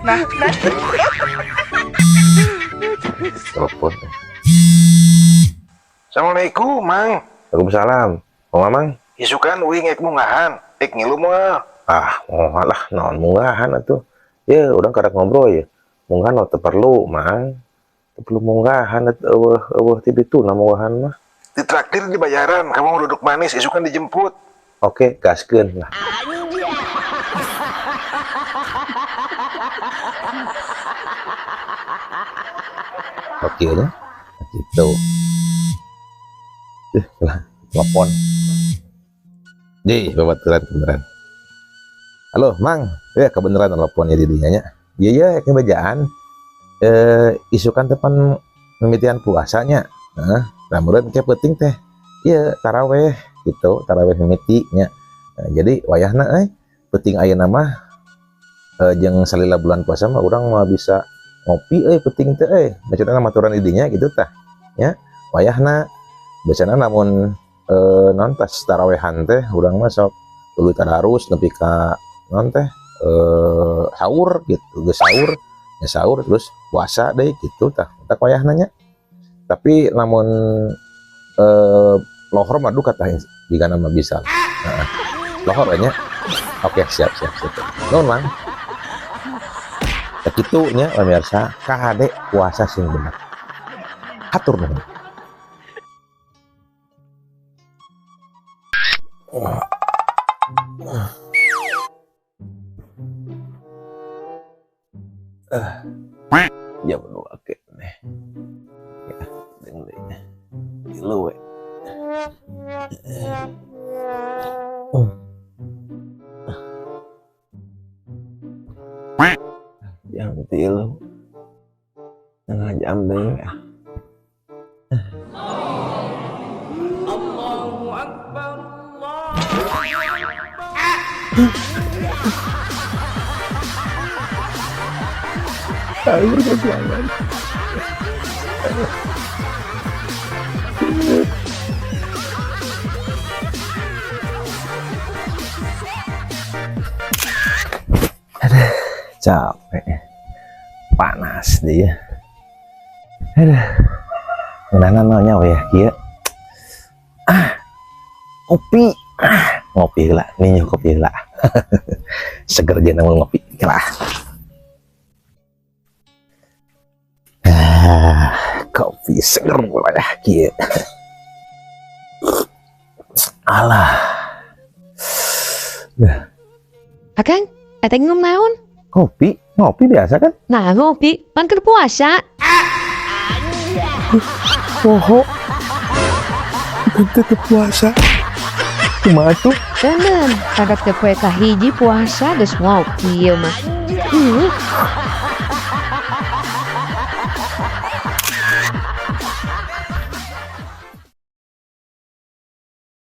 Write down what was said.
Nah, nah. Telepon. Assalamualaikum, Mang. Waalaikumsalam. Mang Mamang. Isukan uing ek munggahan, ek ngilu moal. Ah, moal lah, naon munggahan atuh. Ya, urang karek ngobrol ya. Munggahan mah teu perlu, Mang. Teu perlu munggahan atuh, eueuh eueuh ti dituna munggahan mah. Ditraktir dibayaran, kamu mau duduk manis, isukan dijemput. Oke, gaskeun lah. Oke nya. Gitu. Lah, telepon. Di, babaturan kebeneran. Halo, Mang. Ya, kebeneran telepon ya didinya nya. Iya ya, kebejaan. Isukan tepan mimitian puasanya. Heeh, nah meureun ke peuting teh. Iya, taraweh gitu, taraweh mimiti nya. Nah, jadi wayahna peuting ayeuna mah jeung salila bulan puasa mah urang mah bisa ngopi peuting teh Maksudna maturan didinya gitu tah. Ya, wayahna biasana namun non tas tarawehan teh urang mah sok tuluy tadarus nepi ka non teh sahur gitu, geus sahur ya sahur terus puasa deui gitu tah. Tah wayahna nya. Tapi lamun lohor mah duka tah jigana mah bisa. Heeh. Lohor nya. Oke, siap siap siap. Nuhun, Mang. Sakitu nya pemirsa, kade puasa sing bener. Hatur nuhun. Jam 2 ke nih. Ya, deui. Tilu we. Jam 3. Setengah jam deui ah. Allahu Akbar, Allahu Sahur kesiangan. Aduh, capek. Panas dia. Aduh. Ngeunahna naonnya we ya kieu. Ah. Kopi. Ah, ngopi heula, ninyo kopi heula. Seger jeung ngopi lah. Ah, kopi seger ya kieu. Alah. Nah. Akang, eta nginum naon? Kopi, ngopi biasa kan? Nah, ngopi, pan keur puasa. Poho. Teu puasa. Kumaha tuh? Tenan, kadak teh poe kahiji puasa geus ngopi ieu mah.